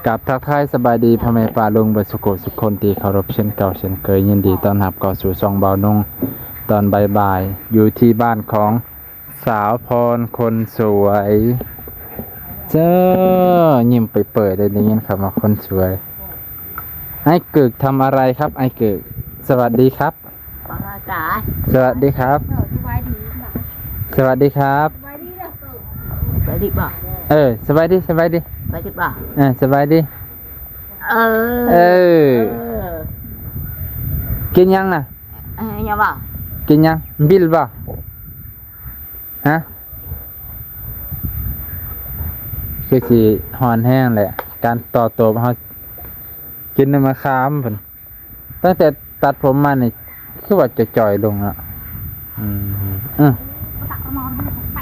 ກາບທັກທາຍສະບາຍດີພໍ່ແມ່ປ້າລຸງເບິດສຸຂູສຸຄົນທີ່ເຄົາລົບເຊັ່ນເກົ່າເຊັ່ນເຄີຍ, ຍິນດີຕ້ອນຮັບເຂົ້າສູ່ຊ່ອງບ່າວນຸ່ງຕອນບ່າຍໆ ຢູ່ທີ່ບ້ານຂອງສາວພອນຄົນສວຍ. ເຈົ້າ ຍິ້ມເປີຍໆ ໄດ້ຍິນຄຳວ່າຄົນສວຍ. ອ້າຍເກີກທຳອະໄລຄັບ ອ້າຍເກີກ? ສະຫວັດດີຄັບ. ສະຫວັດດີຄັບ. ເອີ ສະຫວັດດີຄັບ. ສະຫວັດດີເດີ. ສະຫວັດດີບໍ່? ເອີ ສະບາຍດີ ສະບາຍດີ. ສະຫວັດດີບໍ່? ເອີ ສະບາຍດີ. ເອີ ເອີ ເອີ ກິນຫຍັງນະ? ເອີ ຫຍັງບໍ່? ກິນຫຍັງ? ບິລບໍ່? ຮະ? ຄືຊິຮ້ອນແຮງແຫຼະ ການຕໍ່ໂຕເຮົາ ກິນນ້ຳມະຂາມພຸ້ນ. ຕັ້ງແຕ່ຕັດຜົມມານີ້ ຄືວ່າຈ່ອຍໆລົງເນາະ. ອືມ ອືມ ຕະອະມອນໄປ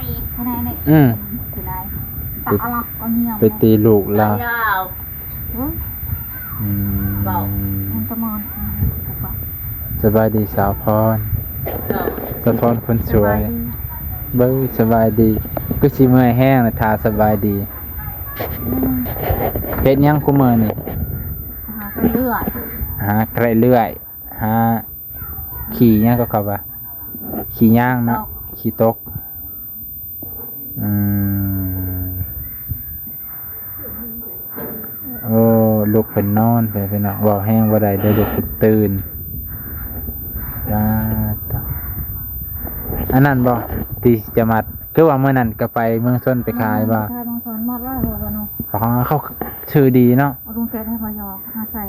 ອືມ ຕະອະລັກເອົາເໜຽວ ໄປຕີລູກລາວ. ອືມ ຕະອະມອນ ສະບາຍດີສາວພອນ. ສາວພອນຄົນສວຍ. ສະບາຍດີ. ເບິ່ງ ສະບາຍດີ ຄືຊິເມື່ອຍແຮງນະ ຖ້າສະບາຍດີ. ອືມ ເຮັດຫຍັງຄູ່ມື້ນີ້? ຫາໄກ່ເລື່ອຍ ຫາໄກ່ເລື່ອຍ ຫາຂີ້ຫຍັງກໍເຂົາວ່າ ຂີ້ຍ່າງເນາະ ຂີ້ຕົກ. ອືມ ໂອ້ ລູກເພິ່ນນອນໄປພີ່ນ້ອງ ເວົ້າແຮງບໍ່ໄດ້ເດີ ລູກເພິ່ນຕື່ນ. ວ່າ ອັນນັ້ນບໍ່ ທີ່ຈະມັດ ຄືວ່າມື້ນັ້ນກໍໄປເມືອງຊົນໄປຂາຍບໍ່? ອືມ ຂາຍເມືອງຊົນ ມັດໄວ້ບໍ່ເນາະ. ອໍ ເຂົາຊື້ດີເນາະ. ເອົາລຸງແກະໃຫ້ຂ້ອຍຢອກ ຫ້າແສນ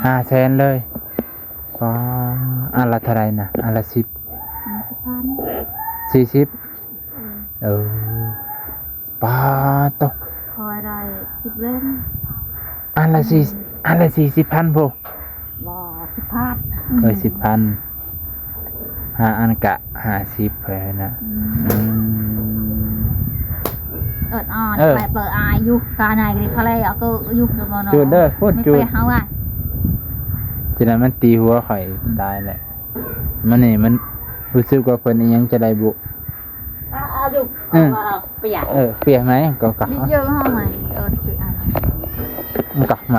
ຫ້າແສນເລີຍ. ປາ ອັນລະເທົ່າໃດນະ? ອັນລະສິບ ອັນລະສິບພັນ ສີ່ສິບ. ເອີ ເອີ ປາໂຕ ຂ້ອຍໄດ້ສິບເຫຼັ້ມ. ອັນລະສີ່ ອັນລະສີ່ສິບພັນພຸ້ນ. ບໍ່ ສິບພັນ. ເອີ ສິບພັນ ຫ້າອັນກະຫ້າສິບເລີຍນະ. ອືມ ອືມ ເອີ ເອີ ໄປເປີດອາຍຢູ່ການາຍກະດິ ພະເລເອົາໂຕຢູ່ເດີບໍ່ເນາະ. ຈູດເດີ ພຸ້ນ ຈູດ ເຮົາອະ ຈະນັ້ນມັນຕີຫົວຂ້ອຍ ອືມ ຕາຍແຫຼະ. ມັນນີ້ມັນຮູ້ສຶກວ່າເພິ່ນອີ່ຫຍັງຈະໄດ້ບຸ. ອາ ອາ ອືມ ເປີຍ ເອີ ເປີຍໄໝ ກໍ ກໍ ເຢີເຮົາໄໝ ເອີ ເປີຍ ມັນກໍໄໝ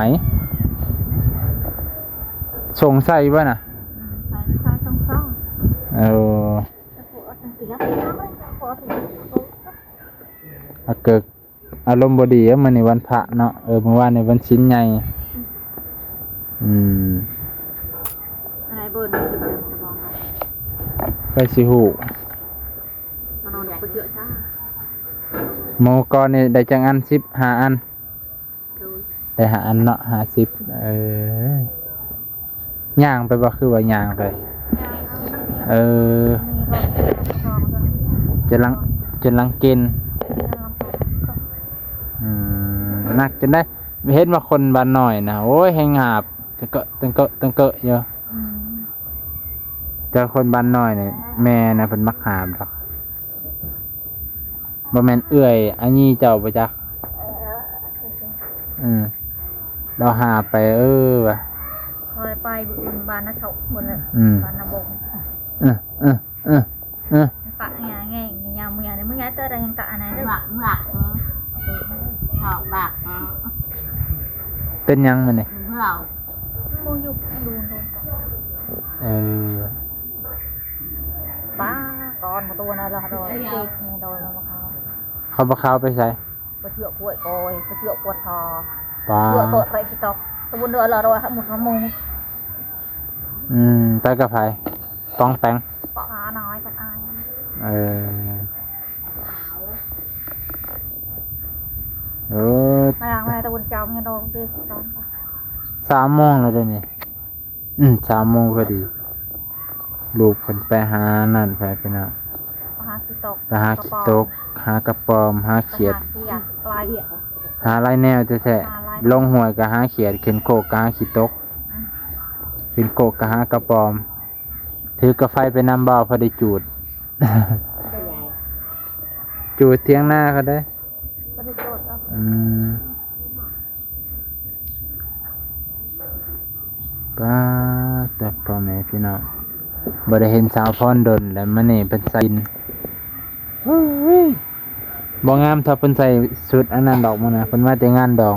ສົງໄສບໍ່ນະ? ອືມ ໃສ່ ໃສ່ ເອີ ອາເກີກ ອາລົມບໍ່ດີ ເອີ ມື້ນີ້ວັນພະເນາະ. ເອີ ມື້ວານນີ້ວັນສິນໃຫຍ່. ອືມ ໃຜຊິຮູ້. ໝູ່ກ່ອນນີ້ໄດ້ຈັກອັນ? ສິບຫ້າອັນ. ໄດ້ຫ້າອັນເນາະ ຫ້າສິບ. ເອີ ຍ່າງໄປບໍ່? ຄືວ່າຍ່າງໄປ. ເອີ ຈົນຫຼັງ ຈົນຫຼັງເກັນ. ອືມ ໜັກຈົນໄດ້ ເຫັນວ່າຄົນບ້ານນ້ອຍນະ ໂອ້ຍ ແຮງຫາບ ຕັງເກີະ ຕັງເກີະ ຕັງເກີະຢູ່. ອືມ ແຕ່ຄົນບ້ານນ້ອຍນີ້ ແມ່ນະ ເພິ່ນມັກຫາບດອກ. ບໍ່ແມ່ນເອື້ອຍອາຢີເຈົ້າບໍ່ຈັກ? ເອີ ລາວຫາໄປ ເອີ ວ່າ ຂ້ອຍໄປມື້ອື່ນບ້ານນາເຊົາພຸ້ນແຫຼະ. ອືມ ບ້ານນາບົງ. ເອີ ເອີ ເອີ ເອີ ປະຫຍ້າແງ່ງ ຫຍ້າເມືອ ເມືອເຕີໄດ້ຫຍັງກະອັນນັ້ນ ເມືອກ ເມືອກ ເອີ ເຂົາບັກ ເປັນຫຍັງມື້ນີ້? ເມືອກ ບໍ່ຢູ່ ໂດນ ໂດນ. ເອີ ປ້າ ກ່ອນປະຕູນັ້ນລະ ໂດນ ໂດນ ເຂົາບໍ່ເຂົ້າໄປໃສ? ໄປເຊືອກກ້ວຍກອຍ ໄປເຊືອກກວດທາ ປ້າ ເຊືອກໂຕະເຕະຂີ້ຕົກ ຕະບຸນເດືອລະຮ້ອຍໝົດສອງໂມງ. ອືມ ໄປກັບໃຜ? ປອງແປງ ປອງອານ້ອຍກັບອາຍ. ເອີ ເອີ ມາລ້າງແມ່ຕະບຸນເຈົ້າ ມີໂດນເຕະຂີ້ຕົກ ສາມໂມງແລ້ວເດ້ນີ້. ອືມ ສາມໂມງພໍດີ ລູກເພິ່ນໄປຫານັ້ນ ໄປພີ່ນ້ອງ ໄປຫາຂີ້ຕົກ ໄປຫາຂີ້ຕົກ ຫາກະປອມ ຫາຂຽດ ໄປຫາຂຽດ ຫຼາຍ ຫາຫຼາຍແນວແທ້ໆ. ລົງຫ້ວຍກະຫາຂຽດ ຂຶ້ນໂຄກກະຫາຂີ້ຕົກ ອືມ ຂຶ້ນໂຄກກະຫາກະປອມ. ຖືກາໄຟໄປນຳບໍ່ ພໍໄດ້ຈູດ ຈູດຖຽງນາເຂົາເດ້. ບໍ່ໄດ້ຈູດ ອືມ. ປ້າດ ແຕ່ພໍ່ແມ່ພີ່ນ້ອງ ບໍ່ໄດ້ເຫັນສາວພອນດົນແລ້ວ ມື້ນີ້ເພິ່ນໃສ່ ເຮີ້ຍ ບໍ່ງາມເທົ່າເພິ່ນໃສ່ຊຸດອັນນັ້ນດອກ. ມື້ນະເພິ່ນມາແຕ່ງານດອງ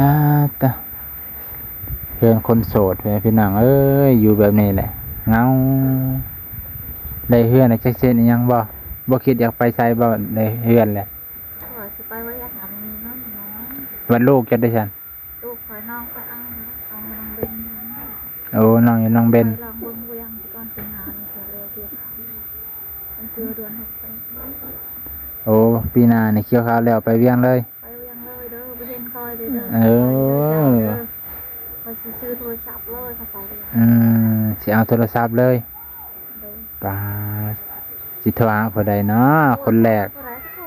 ອາຕະ ເຮືອນຄົນໂສດແທ້ພີ່ນ້ອງເອີຍ ຢູ່ແບບນີ້ແຫຼະ ເຫງົາ. ໄດ້ເຮືອນແລ້ວ ຈັກຊິເຮັດອີ່ຫຍັງບໍ່? ບໍ່ຄິດຢາກໄປໃສບໍ່? ໄດ້ເຮືອນແລ້ວ ວ່າຊິໄປໄວຍາການນີ້ເນາະ ບັດລູກເຈົ້າເດຊັ້ນ? ລູກຂ້ອຍ ນ້ອງຂ້ອຍ ເອົາ ເອົານ້ອງເບັນ. ໂອ້ ນ້ອງຢູ່ໜອງເບັນ. ຂ້ອຍລອງເບິ່ງວຽງກ່ອນ ປີໜ້ານີ້ ເທື່ອແລ້ວ ເທື່ອຂາວ ມັນຄືເດືອນຫົກໄປ. ໂອ້ ປີໜ້ານີ້ກ່ຽວຂ້າວແລ້ວໄປວຽງເລີຍ? ໄປວຽງເລີຍເດີ ໄປເຫັນຂ້ອຍເດີ. ເອີ ຂ້ອຍຊິຊື້ໂທລະສັບເລີຍ ຂ້ອຍໄປວຽງ. ອືມ ຊິເອົາໂທລະສັບເລີຍ. ໂດຍ. ປາດ ຊິໂທຫາຜູ້ໃດເນາະ ຄົນແລກ? ຜູ້ໃດຊິໂທ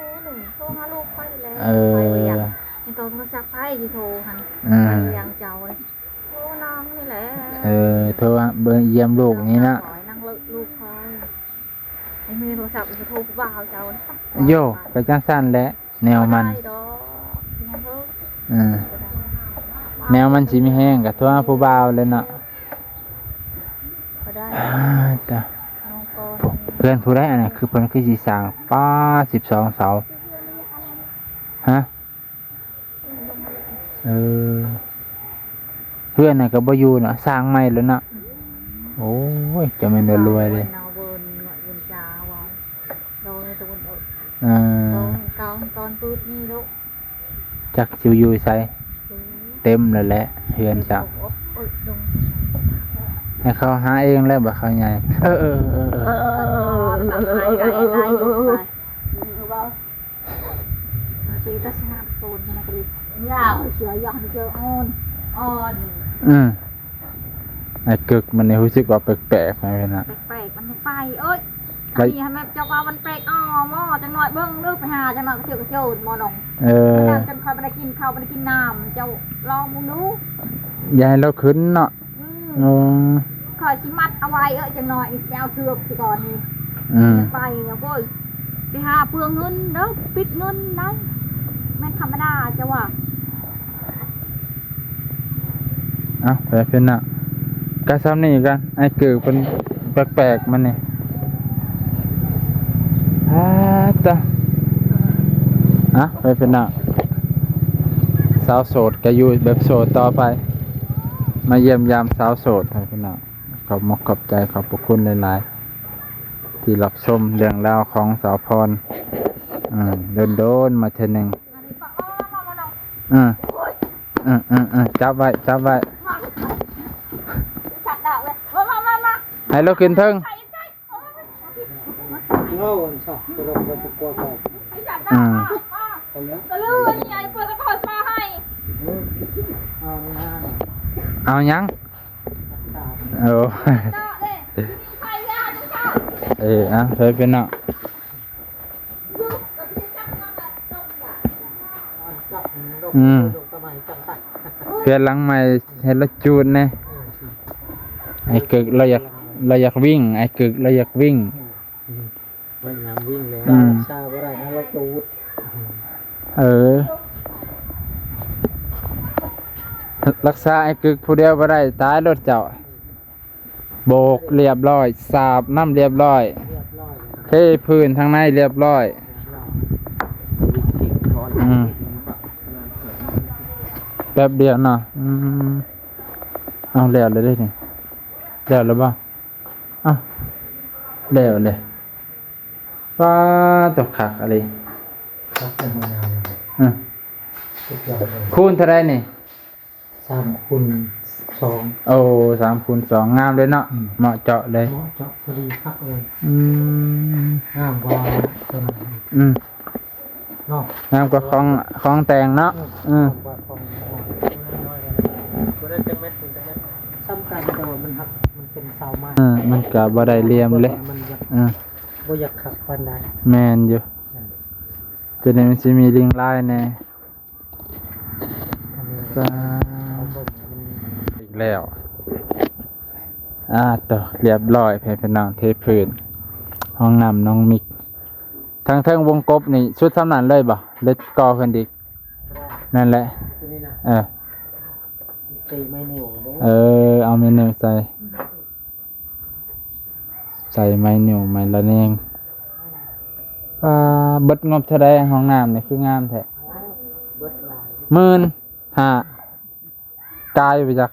ໂທຫາລູກຂ້ອຍແຫຼະ. ເອີ ໄປວຽງ ຍັງຕ້ອງໂທລະສັບໃຜຊິໂທຫັ້ນ. ອືມ ໄປວຽງເຈົ້າ ໂທນ້ອງນີ້ແຫຼະ. ເອີ ໂທຫາເບິ່ງຢ້ຽມລູກນີ້ນະ ນາງເລີກລູກຂ້ອຍ. ໃຫ້ມີໂທລະສັບ ໂທຜູ້ບ່າວເຈົ້າ. ໂຢ ໄປຈັ່ງຊັ້ນແຫຼະ ແນວມັນ ບໍ່ໄດ້ດອກ ຍັງເທີ. ເອີ ແນວມັນຊິມີແຮງກໍໂທຫາຜູ້ບ່າວແຫຼະເນາະ. ບໍ່ໄດ້ ອາຕະ ນ້ອງກໍ ເພື່ອນຜູ້ໃດອັນນັ້ນ ຄືເພິ່ນຄືຊິສ້າງ ປາດ ສິບສອງເສົາ ຮະ? ເອີ ເຮືອນນັ້ນກໍບໍ່ຢູ່ເນາະ ສ້າງໃໝ່ແລ້ວເນາະ. ໂອ້ຍ ຈະແມ່ນວ່າລວຍເດ້. ເອີ ຕອນ ຕອນ ຕອນປືດນີ້ລູກ ຈັກຊິຢູ່ໃສ ເຕັມແລ້ວແຫຼະເຮືອນເຈົ້າ. ໃຫ້ເຂົາຫາເອງແລ້ວ ບໍ່ເຂົາໃຫຍ່. ເອີ ເອີ ເອີ ເອີ ເອີ ເອີ ເອີ ເອີ ເອີ ເອີ ເອີ ເອີ ເອີ ເປັນຕາສະໜາດໂຕນຂະໜາດກະດິ ຍາວ ເສືອຢາກໃຫ້ເຈີອ່ອນ ອ່ອນ. ອືມ ໄອ້ເກີກມັນນີ້ຮູ້ສຶກວ່າແປກໆ ນະພີ່ນ້ອງ. ແປກໆ ມັນຍັງໄປ ເອີຍ ໄປ ອັນນີ້ຫັ້ນແມ່ນເຈົ້າວ່າມັນແປກ ອໍ ໝໍ ຈັກໜ້ອຍເບິ່ງເດີ ໄປຫາຈັກໜ້ອຍກະເຈີກະໂຈນໝໍນ້ອງ. ເອີ ມັນນັ້ນ ຈົນຂ້ອຍບໍ່ໄດ້ກິນເຂົ້າ ບໍ່ໄດ້ກິນນ້ຳ ເຈົ້າລອງເບິ່ງດູ ຢ່າໃຫ້ລາວຂຶ້ນເນາະ. ອືມ ໂອ້ ຂ້ອຍຊິມັດເອົາໄວ້ ເອີ ຈັກໜ້ອຍຊິເອົາເຊືອກຊິກ່ອນນີ້. ອືມ ໄປແລ້ວ ໂອ້ຍ ໄປຫາເປືອງເງິນເດີ ປິດເງິນໄດ໋ ແມ່ນທຳມະດາເຈົ້າວ່າ. ເອົາ ໄປເພິ່ນນະ ກະຊ່ຳນີ້ກັນ ໄອ້ເກີກເພິ່ນແປກໆ ມັນນີ້. ອາຕະ ອະ ໄປເພິ່ນນະ ສາວໂສດກະຢູ່ແບບໂສດຕໍ່ໄປ. ມາຢ້ຽມຢາມສາວໂສດໃຫ້ພີ່ນ້ອງ ຂອບມົກຂອບໃຈ ຂອບພະຄຸນຫຼາຍໆ ທີ່ຮັບຊົມເລື່ອງລາວຂອງສາວພອນ. ເອີ ດົນໆ ມາເທື່ອໜຶ່ງ. ເອີ ເອີ ເອີ ຈັບໄວ້ ຈັບໄວ້ ໃຫ້ລາວຂຶ້ນເທິງ. ເອີ ເອົາຫຍັງ? ໂອ້ ເອີ ເອົາ ເອີ ເປັນເນາະ. ອືມ ເຮືອນຫຼັງໃໝ່ເຮັດລະຈູດແດ່. ໄອ້ເກີກລາວຢາກ ລາວຢາກວິ່ງ ໄອ້ເກີກລາວຢາກວິ່ງ. ອືມ ໄປຍາມວິ່ງແລ້ວ ອືມ ຮັກສາບໍ່ໄດ້ ເຮົາລະຕູດ. ເອີ ຮັກສາໄອ້ກຶກຜູ້ດຽວບໍ່ໄດ້ ຕາຍໂລດເຈົ້າ. ໂບກລຽບຮ້ອຍ ສາບນ້ຳລຽບຮ້ອຍ ເທພື້ນທາງໃນລຽບຮ້ອຍ. ອືມ ແປັບດຽວເນາະ. ອືມ ເອົາ ແລ້ວແລ້ວເດ້ນີ້ ແລ້ວແລ້ວບໍ່? ອ້າວ ແລ້ວເລີຍ. ປາດ ຕົກຄັກອີ່ຫຼີ. ຄັກແຕ່ງາມ. ອືມ ສຸດຍອດເລີຍ. ຄູນເທົ່າໃດນີ້? ສາມຄູນສອງ. ໂອ້ ສາມຄູນສອງ ງາມເລີຍເນາະ. ອືມ ເໝາະເຈາະເລີຍ ເໝາະເຈາະ ພໍດີຄັກເລີຍ. ອືມ ງາມກວ່າຕົວນັ້ນ. ອືມ ເນາະ ງາມກວ່າຂອງ ຂອງແຕ່ງເນາະ. ເອີ ເອີ ງາມກວ່າຂອງນ້ອຍໆ ຕົວນັ້ນຈັກແມັດ ຕົວນັ້ນຈັກແມັດ ສ່ຳກັນ ແຕ່ວ່າມັນຫັກ ມັນເປັນເສົາໄມ້. ເອີ ມັນກະບໍ່ໄດ້ຫຼ່ຽມເລີຍ. ມັນຢາກ ເອີ ບໍ່ຢາກຄັກປານໃດ. ແມ່ນຢູ່. ເອີ ຕົວນີ້ມັນຊິມີລິງລາຍແດ່. ອີກແລ້ວ. ອາ ໂຕ ລຽບຮ້ອຍ ແມ່ພີ່ນ້ອງ ເທພື້ນ ຫ້ອງນ້ຳນ້ອງມິກ. ທາງເທິງວົງກົບນີ້ສຸດສ່ຳນັ້ນເລີຍບໍ່ ຫຼືກໍ່ຂຶ້ນອີກ? ນັ້ນແຫຼະ. ເອີ ເອີ ເອົາແມ່ນິວໃສ່. ໃສ່ໄມ້ນິ້ວໄມ້ລະແນງ. ປາ ເບິດງົບເທົ່າໃດ? ຫ້ອງນ້ຳນີ້ຄືງາມແທ້. ໂອ້ ເບິດຫຼາຍ ໝື່ນຫ້າ. ກາຍໄປຈັກ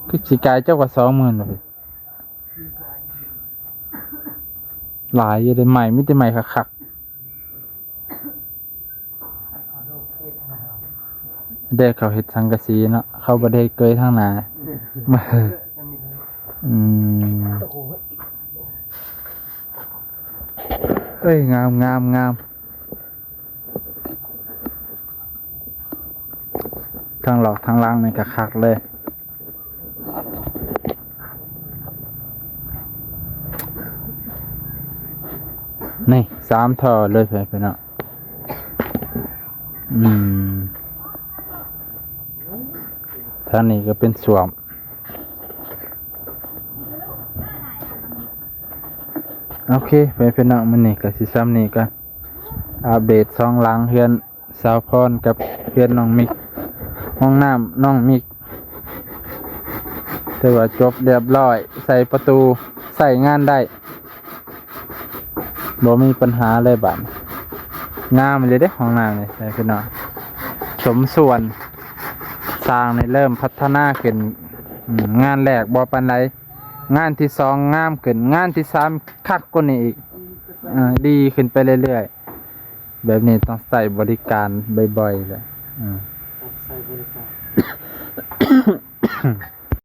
ຄືຊິກາຍເຈົ້າກວ່າສອງໝື່ນ ຫຼາຍຢູ່ເດ້ ໃໝ່ ມີແຕ່ໃໝ່ຄັກໆ ແຕ່ເຂົາເຮັດສັງກະສີເນາະ ເຂົາບໍ່ໄດ້ເກີຍທາງໜ້າ ອືມ ເອີຍ ງາມໆໆ ທາງຫຼອກທາງຫຼັງນີ້ກະຄັກເລີຍ ນີ້ສາມທໍ່ເລີຍ ພີ່ນ້ອງ ອືມ ທາງນີ້ກະເປັນສ້ວມ ໂອເຄ ພີ່ນ້ອງ ມື້ນີ້ກະຊິຊ່ຳນີ້ກ່ອນ ອັບເດດສອງຫຼັງ ເຮືອນສາວພອນກັບເຮືອນນ້ອງມິກ ຫ້ອງນ້ຳນ້ອງມິກ ຖືວ່າຈົບຮຽບຮ້ອຍ ໃສ່ປະຕູ ໃຊ້ງານໄດ້ ບໍ່ມີປັນຫາເລີຍບາດ ງາມເລີຍເດ້ ຫ້ອງນ້ຳນີ້ ພີ່ນ້ອງ ສົມສ່ວນ ສ້າງນີ້ເລີ່ມພັດທະນາຂຶ້ນ ອືມ ງານແລກບໍ່ປານໃດ ງານທີສອງງາມຂຶ້ນ ງານທີສາມຄັກກວ່ານີ້ອີກ ເອີ ດີຂຶ້ນໄປເລື້ອຍໆ ແບບນີ້ຕ້ອງໃຊ້ບໍລິການບ່ອຍໆແຫຼະ ອືມ ຕ້ອງໃຊ້ບໍລິການ.